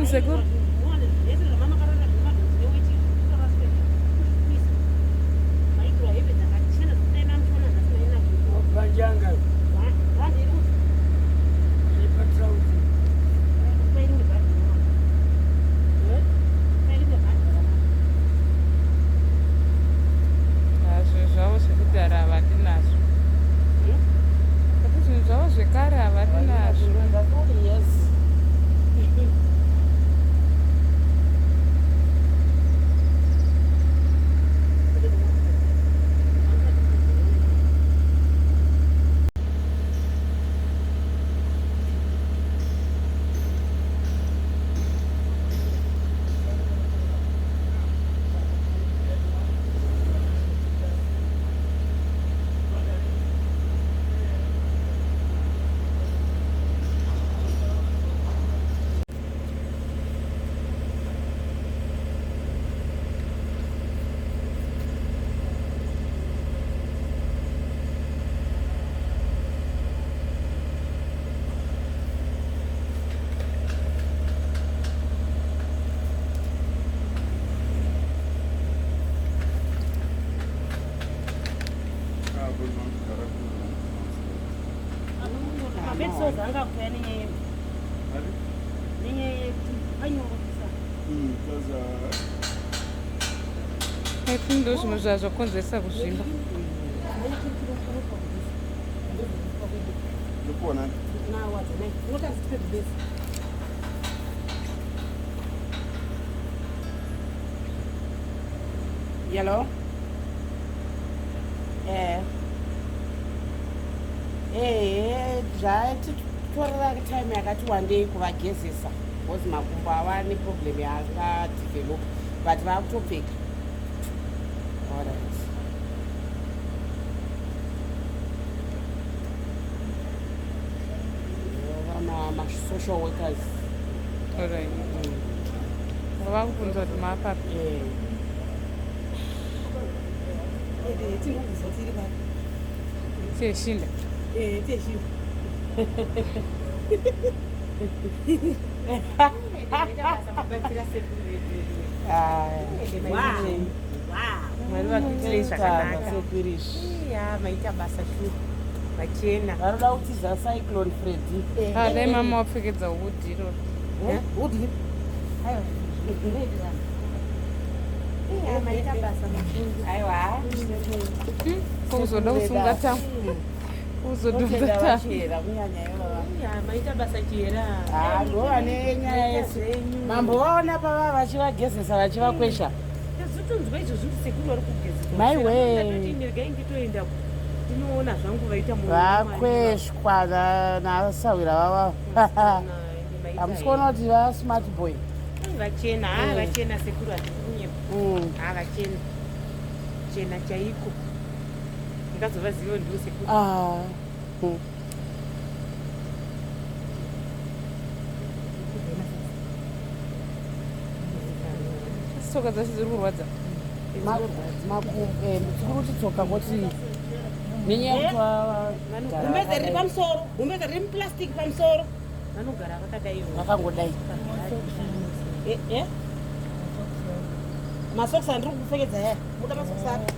Sekuru. Banjanga. Patrauzi. Zvinhu zvavo zvekudhara havadi nazvo. Ati zvinhu zvavo zvekare havadi nazvo. Yes. Mabedsores anga kuya nenyaya yekuti panyorokisa. I think ndo zvimwe zvazvokonzeresa kuzvimba. Hello? Eh. Eh, zvatitorera time yakati wandei kuvagezesa because makumbo ava neproblem yaakadevelop, but vaakutopfeka. Alright. Ma-social workers. Alright. Vava kubvunza kuti maapapi. Eh. Tinobvisa tiri papi? Cheshinda. Teshinda. Ah, Mwari vakuitirei zvakanaka. Sekurish. Iya, maita basa shuwa, vachena. Vanoda kutiza Cyclone Freddy. Ah, dai mama wapfekedza hoodie iroro. Hoodie. Iya, maita basa mafungu. Aiwa. Kuzoda kusunga tamu. Kuzodhonza tamu. Vachera kunyanya ivava. Iya, maita basa chera. Ah, ndo vane nyaya yesu. Mambo vaona pava vachivagezesa vachivakwesha. Tazotonzwa izvozvo kuti sekuru vari kugeza. Maiwe. Ndatoti regai nditoenda ndinoona zvangu vaita mwoyo wamwari. Vakweshwa nasawira vava. Hamusi kuona kuti vasmart boy. Vachena, ah, vachena sekuru, hatisi kunyepa. Ah, vachena chena chaiko, ndingazovaziva ndiwo sekuru. Ah. Asi tsoka dzacho dziri kurwadza. Tiri kuti tsoka kuti nenyaya yekuti Gumbeze riri pamusoro, gumbeze riri muplastic pamusoro. Vanogara vakadai. Vakangodai. Eh, eh. Masokisi andiri kupfekedza aya, muda masokisi api?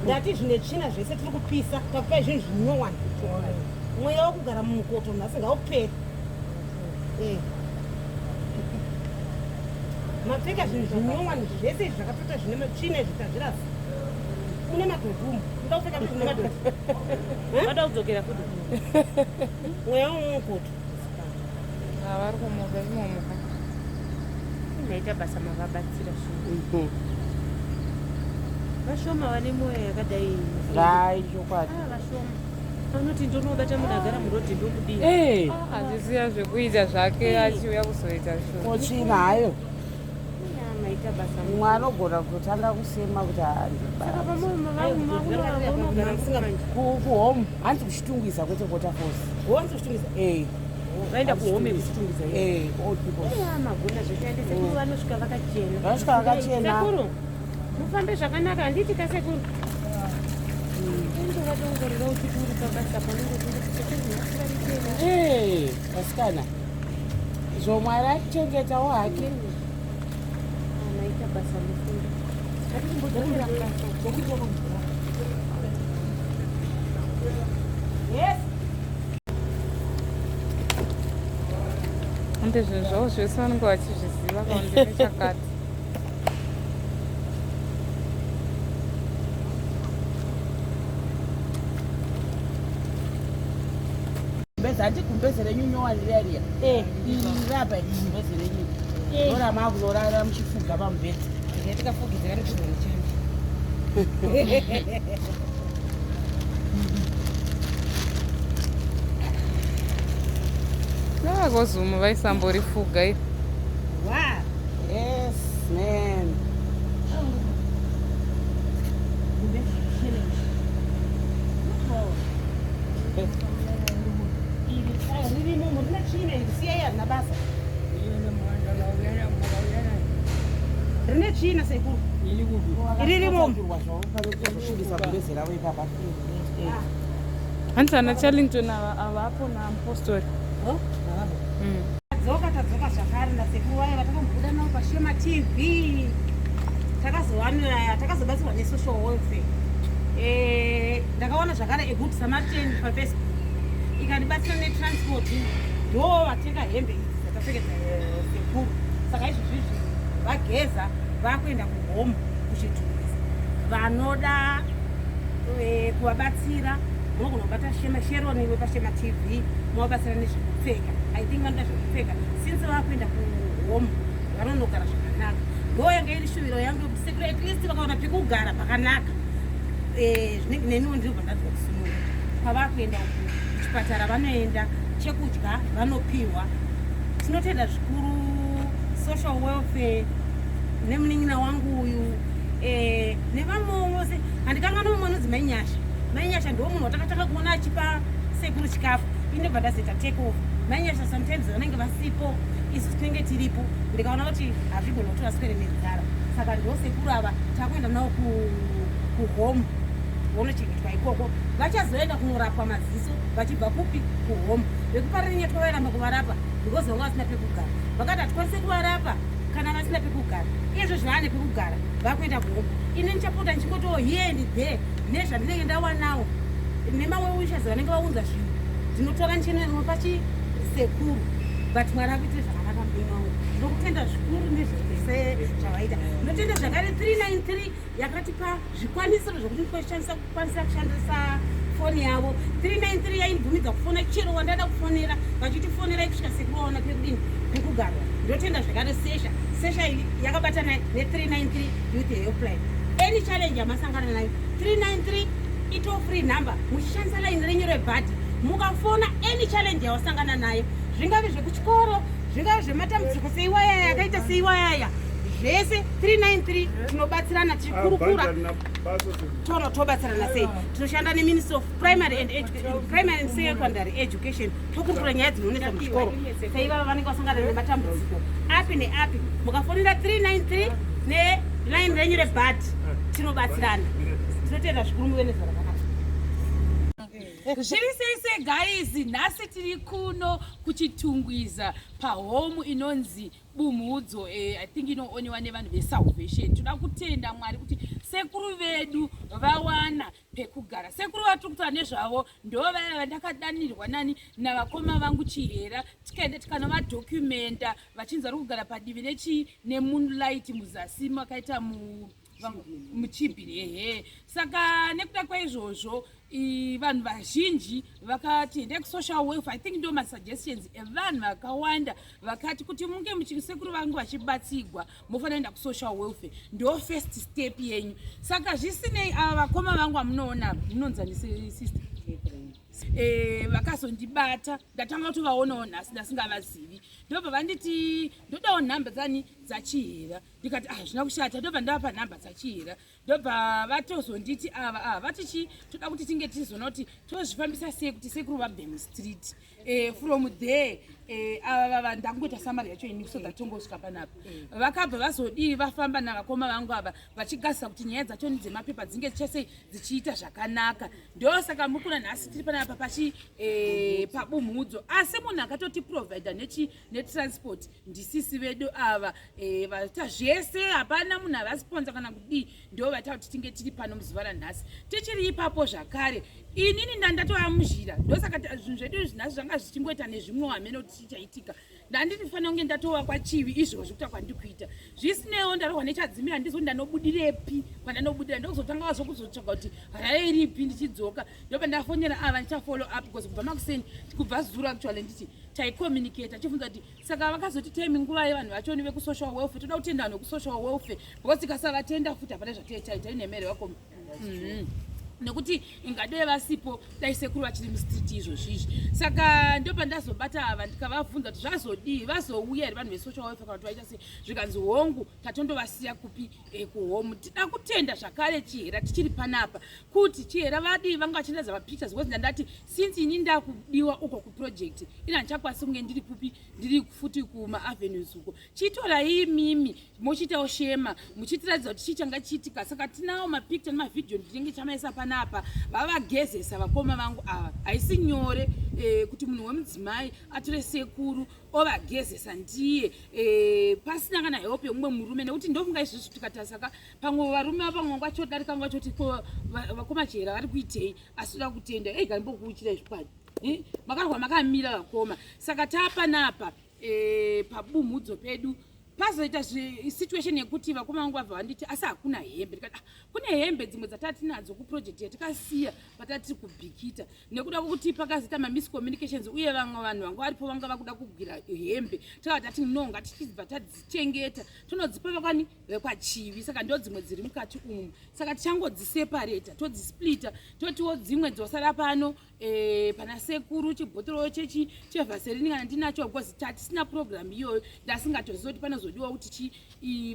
Ndati zvine tsvina zvese tiri kupisa, takupai zvinhu zvinyowani. Mweya wekugara mumukoto nhasi ngaupere. Eh. Mapfeka zvinhu zvinyowani zvese izvi zvakapfeka zvine matsvina izvi, tazvirasa. Mune madhodhi umu, muda kupfeka zvine madhodhi? Vada kudzokera futi. Mweya wemumukoto. Ah, vari kumuka, imomuka. Maita basa, mavabatsira shuwa. Vashoma vane mwoyo yakadai. Hai, chokwadi. Ah, vashoma vanoti ndonobata munhu agara murodhi ndomudii. Eh, Achiziva zvekuita zvake, achiuya kuzoita shuwa. Kotsvina hayo. Maita basa. Mumwe anogona kutotanga kusema kuti Saka pamunogara kuhome, hanzi kuChitungwiza, kwete Waterfalls. Wanzi kuChitungwiza? Eh. Vaenda kuhome kuChitungwiza. Eh, old people. Magona zvekuende sekuru, vanosvika vakachena. Vanosvika vakachena. Sekuru, mufambe zvakanaka, handiti kasekuru? Indovadongorera uchiti uri pabasa panenge. Eh, vasikana. Zvo Mwari atichengetawo hake. Maita basa mufunge. Yes. Ende zvinhu zvavo zvese vanenge vachizviziva kana ndine chakati. Gumbeze handi gumbeze renyu nyowani riya riya. Eh. Iri rapa iri gumbeze renyu. Eh. Ndorama kunorara muchifuga pamubhedha. Tikafugidzira nekuzwa nechando. Navakozumu vaisamborifuga iri. Wow. Yes, man. Ririmo murina tsvina iri, siyai, harina basa. Rine tsvina, sekuru. Ririmo. Kusvibisa gumbeze ravo ipapa. Hanzi ana Charlington ava avapo namupostori. Tadzoka, tadzoka zvakare nasekuru vaya vatakambobuda navo paShema TV. Takazowana, takazobatsirwa nesocial welfare. Ndakaona zvakare a Good Samaritan paFacebook ikandibatsira netransport. Ndo vatenga hembe idzi dzatapfekedza sekuru. Saka izvozvizvi vageza, vakuenda kuhome kuChitungwiza. Vanoda kuvabatsira munogona kubata Shema, Sheroni wepaShema TV, muvabatsira nezvekupfeka. I think vanoda zvekupfeka since vakuenda kuhome, vanonogara zvakanaka. Ndo yanga iri shuviro yangu yekuti sekuru at least vakaona pekugara pakanaka, zvinenge neniwo ndinobva ndanzwa kusununguka. Pavakuenda uku kuchipatara vanoenda, chekudya vanopiwa. Tinotenda zvikuru social welfare nemunin'ina wangu uyu, nevamwewo vose. Handikanganwa mumwe anonzi Mainyasha. Mainyasha ndo munhu watakatanga kuona achipa sekuru chikafu. Inobva ndazoita take off. Mainyasha sometimes vanenge vasipo, isu tinenge tiripo. Ndikaona kuti hazvigoni kuti vaswere nenzara, saka ndo sekuru ava takuenda navo kuhome, vonochengetwa ikoko. Vachazoenda kunorapwa maziso vachibva kupi? Kuhome. VekuParirenyatwa vairamba kuvarapa because vanga vasina pekugara. Vakati hatikwanisi kuvarapa kana vasina pekugara. Izvo zvavane pekugara, vakuenda kuhome. Ini ndichapota ndichingotiwo here and there nezvandinenge ndawanawo nemamwe wishes vanenge vaunza zvinhu, ndinotora ndichinopa chisekuru. But Mwari akuitire zvakanaka mupenyu wangu. Ndinokutenda zvikuru nezvese zvavaita. Ndinotenda zvakare 393 yakatipa zvikwanisiro zvokuti ndikoshandisa kukwanisa kushandisa foni yavo. 393 yaindibvumidza kufona chero wandada kufonera, vachitifonerai kusvika sekuru waona pekudini, pekugara. Ndinotenda zvakare Sesha. Sesha iyi yakabatana ne393 Youth Helpline. Any challenge yamasangana nayo, 393 itoll free number. Muchishandisa laini renyu rebhadhi, mukafona, any challenge yawasangana nayo, zvingave zvekuchikoro, zvingave zvematambudziko seiwayaya yakaita seiwayaya, zvese 393 tinobatsirana tichikurukura tono tobatsirana sei. Tinoshanda neMinistry of Primary and Secondary Education, tokurukura nyaya dzinonetsa muzvikoro seivava vanenge vasangana nematambudziko api neapi. Mukafonera 393 neline renyu rebhadhi, tinobatsirana. Tinotenda zvikuru, muve nezuva rakanaka. Zviri sei sei, guys? Nhasi tiri kuno kuChitungwiza pahome inonzi Bumhudzo. I think inooniwa nevanhu veSalvation. Toda kutenda Mwari kuti sekuru vedu vawana pekugara. Sekuru vatiri kutaura nezvavo ndo vaya vandakadanirwa nani navakoma vangu Chihera, tikaenda tikanovadhocumenta vachinzi vari kugara padivi nechi neMoonlight, muzasi makaita muchibhiri, ehe. Saka nekuda kwaizvozvo, vanhu vazhinji vakati endai kusocial welfare. I think ndo masuggestions evanhu vakawanda vakati kuti munge muchisekuru vangu vachibatsigwa, mofanira kuenda kusocial welfare, ndo first step yenyu. Saka zvisinei, ava vakoma vangu vamunoona, munonzani sister, vakazondibata. Ndatanga kutovaonawo nhasi, ndasingavazivi. Ndobva vanditi ndodawo nhamba dzani dzaChihera. Ndikati, ah, zvina kushata. Ndobva ndavapa nhamba dzaChihera. Ndobva vatozonditi ava vati chi toda kuti tinge tizoona kuti tozvifambisa sei kuti sekuru vabve mustreet. From there, ava vava ndangoita summary yacho ini so that tongosvika panapa. Vakabva vazodii, vafamba navakoma vangu ava vachigadzisa kuti nyaya dzacho dzemapepa dzinge dzichasei dzichiita zvakanaka. Ndosaka muri kuna nhasi tiri panapa pachi pabumhudzo. Asi munhu akatotiprovida nechi Netransport ndisisi vedu ava, vaita zvese, hapana munhu avasponsa kana kudii, ndo vaita kuti tinge tiri pano muzuva ranhasi. Tichiri ipapo zvakare, inini ndandatova muzhira, ndosaka zvinhu zvedu zvinhasi zvanga zvichingoita nezvimwe hamene kuti chichaitika. Ndandinofanira kunge ndatova kwaChivi izvozvo kuita kwandiri kuita. Zvisinewo, ndarohwa nechadzimira, handizi ndanobudirepi kwandanobudira. Ndokuzotanga wazo kuzotsvaga kuti Harare iripi. Ndichidzoka ndopandafonera ava, ndichafollow up because kubva makuseni, kubva zuro actually, nditi taicommunicate achifunza kuti saka vakazoti temi nguva yevanhu vachoni vekusocial welfare. Toda kutenda vanhu vekusocial welfare because tikasavatenda futi hapana zvatetaita inemere vako. Nekuti ingadai vasipo, dai sekuru vachiri mustreet izvozvizvi. Saka ndopandazobata ava, ndikavabvunza kuti zvazodii, vazouya here vanhu vesocial welfare kana kuti vaita sei. Zvikanzi hongu, tatondovasiya kupi? Kuhome. Tida kutenda zvakare Chihera tichiri panapa, kuti Chihera vadii, vanga vachindaza mapictures because ndandati since ini ndakudiwa uko kuproject ina, handichakwanisi kunge ndiri kupi, ndiri futi kumaavenues uko. Chitorai imimi mochiitawo shema muchitiratidza kuti chii changa chiitika. Saka tinawo mapicture nemavhidhiyo, ndinenge chamaisa panapa. Vavagezesa vakoma vangu ava. Haisi nyore kuti munhu wemudzimai atore sekuru ovagezesa ndiye, pasina kana help yemumwe murume, nekuti ndofunga izvizvi tikatarisa pamwe varume vapamwe vangachodarika vangachoti ko vakoma Chihera vari kuitei. Asi toda kutenda ei ganimbokuuchira izvikwadi. Makarwa makamira vakoma. Saka taapanapa pabumhudzo pedu, pazoita situation yekuti vakoma vangu vabva vanditi asi hakuna hembe. Ndikati, "Ah, kune hembe dzimwe dzatati kuproject yatikasiya patatiri kuBhikita." Nekuda kwekuti pakazoita mamiscommunications uye vamwe vanhu vanga varipo vanga vakuda kugwira hembe, takava tati no, ngatichibva tadzichengeta tonodzipa vakwani vekwaChivi. Saka ndo dzimwe dziri mukati umu, saka tichangodziseparata, todzisplita, totiwo dzimwe dzosara pano pana sekuru, chibhotoro chechi chevaserini kana ndinacho, because tatisina program iyoyo, ndasingatozivi kuti panozodiwa kuti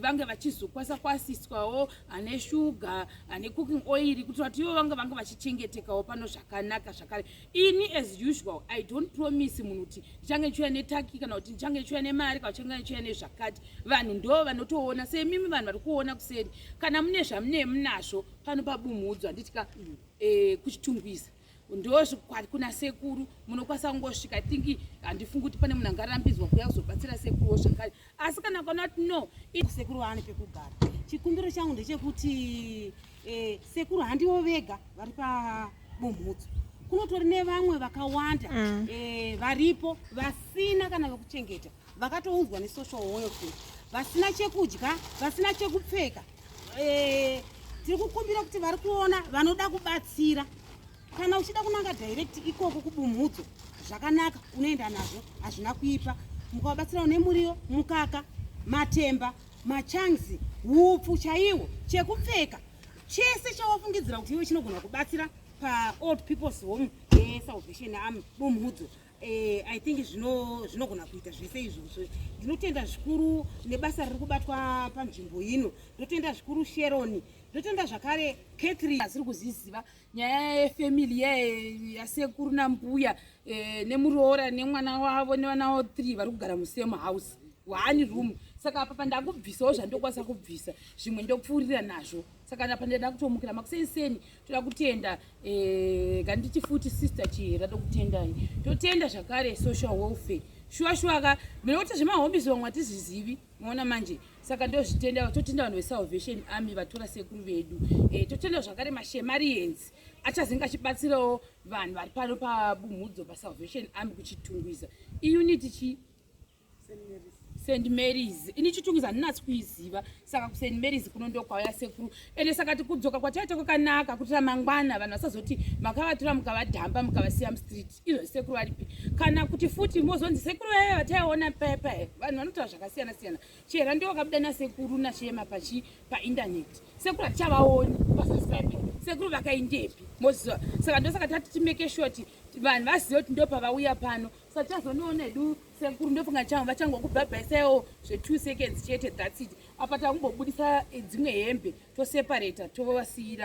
vange vachizokwanisa kuasistwawo ane shuga, ane cooking oil, kuitira kuti ivo vange vachichengetekawo pano zvakanaka. Zvakare ini as usual I don't promise munhu kuti ndichange ndichiuya netaki kana kuti ndichange ndichiuya nemari kana ndichange ndichiuya nezvakati. Vanhu ndo vanotoona semimi, vanhu vari kuona kuseri. Kana mune zvamune munazvo pano pabumhudzo, handitika kuChitungwiza ndo kuna sekuru, munokwanisa kungosvika. I think handifungi kuti pane munhu angarambidzwa kuuya kuzobatsira sekuruwo zvakare, asi kana ukaona kuti no. Sekuru vaane pekugara. Chikumbiro changu ndechekuti sekuru handivo vega vari pabumhudzo, kunotori nevamwe vakawanda varipo vasina kana vekuchengeta, vakatounzwa nesocial welfare, vasina chekudya, vasina chekupfeka. Tiri kukumbira kuti vari kuona vanoda kubatsira, kana uchida kunanga direct ikoko kubumhudzo zvakanaka, unoenda nazvo, hazvina kuipa. Mukavabatsirawo nemuriwo, mukaka, matemba, machanzi, upfu chaiwo, chekupfeka, chese chawafungidzira kuti iwe chinogona kubatsira paold people's home yeSalvation Army Bumhudzo, I think zvinogona kuita zvese izvozvo. Ndinotenda zvikuru nebasa riri kubatwa panzvimbo ino. Ndotenda zvikuru Sharon, ndotenda zvakare Catherine. Asiri kuziziva nyaya yefamily yasekuru nambuya, nemuroora nemwana wavo nevana vavo 3 vari kugara musame house, one room. Saka apa pandakubvisawo zvandokwanisa kubvisa, zvimwe ndopfuurira nazvo. Saka apa ndada kutomukira makuseniseni. Toda kutenda, nganditi futi Sister Chihera, tokutendai. Totenda zvakare social welfare. Shuwa shuwa ka, nekuti zvemahomes vamwe hatizvizivi, maona manje. Saka ndozvitenda. Totenda vanhu veSalvation Army vatora sekuru vedu. Totenda zvakare maShemarians achazenge achibatsirawo vanhu vari pano pabumhudzo paSalvation Army kuChitungwiza. Iunit chi St Marys. Ini Chitungwiza handinatsi kuiziva, saka kuSt Marys kuno ndokwauya sekuru. Ende saka tikudzoka kwataita kwakanaka kuitira mangwana vanhu vasazoti makavatora mukavadhamba mukavasiya mustreet. Izvo sekuru varipi? Kana kuti futi mozonzi sekuru vaive vataiona paya. Vanhu vanotaura zvakasiyana siyana. Chihera ndiwo vakabuda nasekuru naShema pachi paindaneti, sekuru hatichavaoni pazasi paya. Sekuru vakaindepi? Moziva. Saka ndosaka tati timake sure kuti vanhu vazive kuti ndo pavauya pano. Saka tichazonoona hedu sekuru, ndofunga vachangokubhabhaisaiwo zve2 seconds chete, that's it. Apa takumbobudisa dzimwe hembe, toseparata, tovasiyira.